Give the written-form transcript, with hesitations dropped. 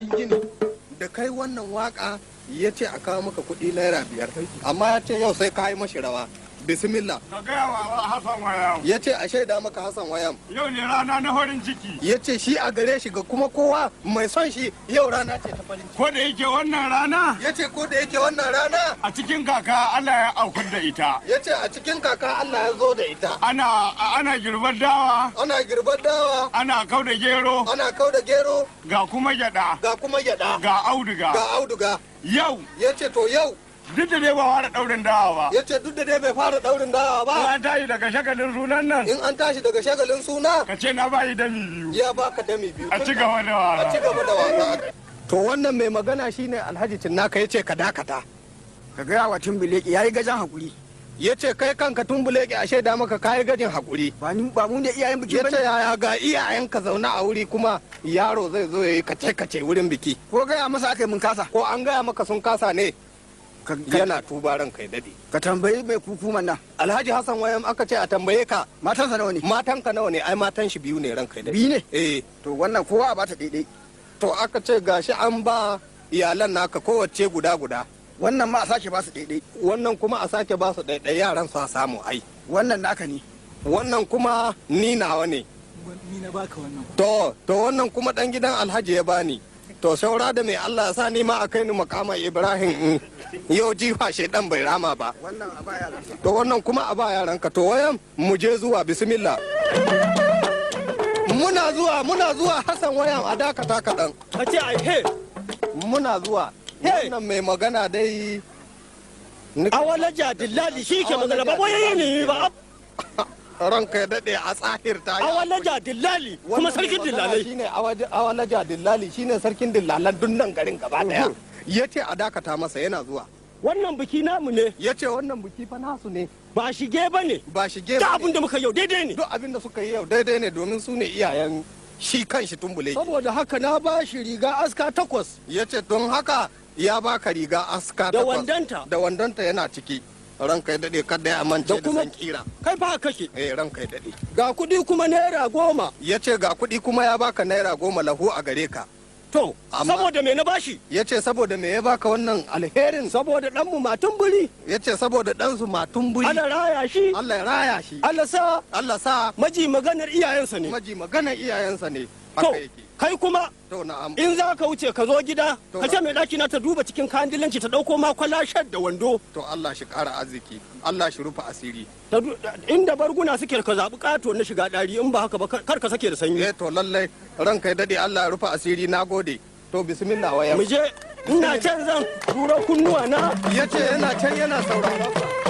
Gini da kai wannan waka, ya ce a kawo maka kuɗi ₦5, amma ya ce yau sai ka yi mashi rawa. Bismillah. Ka gaya wa Hassan Wayam. Ya ce a shaida maka Hassan Wayam. Yau ne rana na farin ciki. Ya ce shi a gare shi, ga kuma kowa mai son shi, yau rana ce ta farin ciki. Ko da yake wannan rana Ya ce ko da yake wannan rana a cikin kaka Allah ya aukar da ita. Ya ce a cikin kaka Allah ya zo da ita. Ana girbar dawa, Ana girbar dawa, ana kau da gero, ana kau da gero, ga kuma gyada, ga kuma gyada, ga auduga. Ga auduga. Yau Ya ce to yau duk da dai ba fara daurin dawa ba. Ya ce duk da dai bai fara daurin dawa In ba. an tashi daga shagalin sunan nan, In an tashi daga shagalin suna, ka ce na bayi dami 2. Ya baka dami 2. A ci gaba da A ci wasa. gaba da wasa. To wannan mai magana shine Alhaji Cinnaka, ya ce ka dakata. Ka gaya wa Tumbuleki ya yi gajen hakuri. Ya ce kai kanka Tumbuleki, a shaida maka kayi gajin hakuri. Ba ni ba mu ne iyayen biki Ya ba ce ne. yaya ga iyayenka zaune a wuri, kuma yaro zai zo ya yi kace kace wurin biki? Ko gaya masa aka yi mun kasa. Ko an gaya maka sun kasa ne? Ka Yana tuba, ranka ya dade. Ka tambayi mai kukuman nan. Alhaji Hassan Wayam, aka ce a tambaye ka. Matansa nawa ne? Matanka nawa ne? Ai matan shi biyu ne, ranka ya dade. Biyu ne? Eh. To wannan kowa a bata daidai. To aka ce gashi an ba iyalan naka kowace guda guda. Wannan ma a sake ba su daidai. Wannan kuma a sake ba su ɗaiɗai, yaran su a samu ai. Wannan naka ne. Wannan kuma ni nawa ne. Ni na baka wannan. To wannan kuma dan gidan Alhaji ya bani. To saura da mai Allah ya sa ni ma a kai ni makama Ibrahim in yau jifa shedan bai rama ba. Wannan a ba yaransa. To wannan kuma a ba yaranka. To wayan mu je zuwa, bismillah. Muna zuwa, muna zuwa, Hassan Wayan, a dakata kaɗan. Ka ce ai he. Muna zuwa. Hey! Wannan mai magana dai Awalaja Dillali shi ke magana, ba boyayye ne ba. Ranka ya daɗe, a tsahirta ya. Awalaja Dillali kuma Wannan sarkin mai magana dillalai. Shine Awalaja Dillali, shine sarkin dillalan dunnan garin gaba daya. Yace a dakata masa, yana zuwa. Wannan biki namu ne. Yace wannan biki fa nasu ne. Ba shige ba ne. Ba shige Duk ba ne. abin da muka yau daidai ne. Duk abin da suka yi yau daidai ne, domin su ne iyayen shi kan shi Tumbule. Saboda haka na ba shi riga aska takwas. Yace don haka ya baka riga aska Da takwas. wandonta. Da wandonta yana ciki, ranka ya dade, kada ya amince Da da kuma san kira. Kai fa haka kake. Eh, ranka ya dade. Ga kuɗi kuma ₦10. Yace ga kuɗi kuma ya baka ₦10 lahu a gare ka. To Amma saboda me na bashi? Yace saboda me ya baka wannan alherin? Saboda ɗanmu Matumburi. Yace saboda ɗansu Matumburi. Allah raya shi. Allah ya raya shi. Allah sa Allah sa maji maganar iyayensa ne. Maji maganar iyayensa ne. To Haka yake. kai kuma, To na'am. in za ka wuce ka zo gida, To ka ce mai ɗaki na ta duba cikin kayan dillanci ta ɗauko ma kwalashar da wando. To Allah shi ƙara arziki, Allah shi rufe asiri. Inda barguna suke, ka zaɓi ƙato na shiga ɗari, in ba haka ba kar ka sake da sanyi. Eh, to lallai, ranka ya dade, Allah ya rufe asiri, nagode. To bismillah waya. Mu je, ina can zan turo kunnuwa na. Yace yana can yana sauraron ka.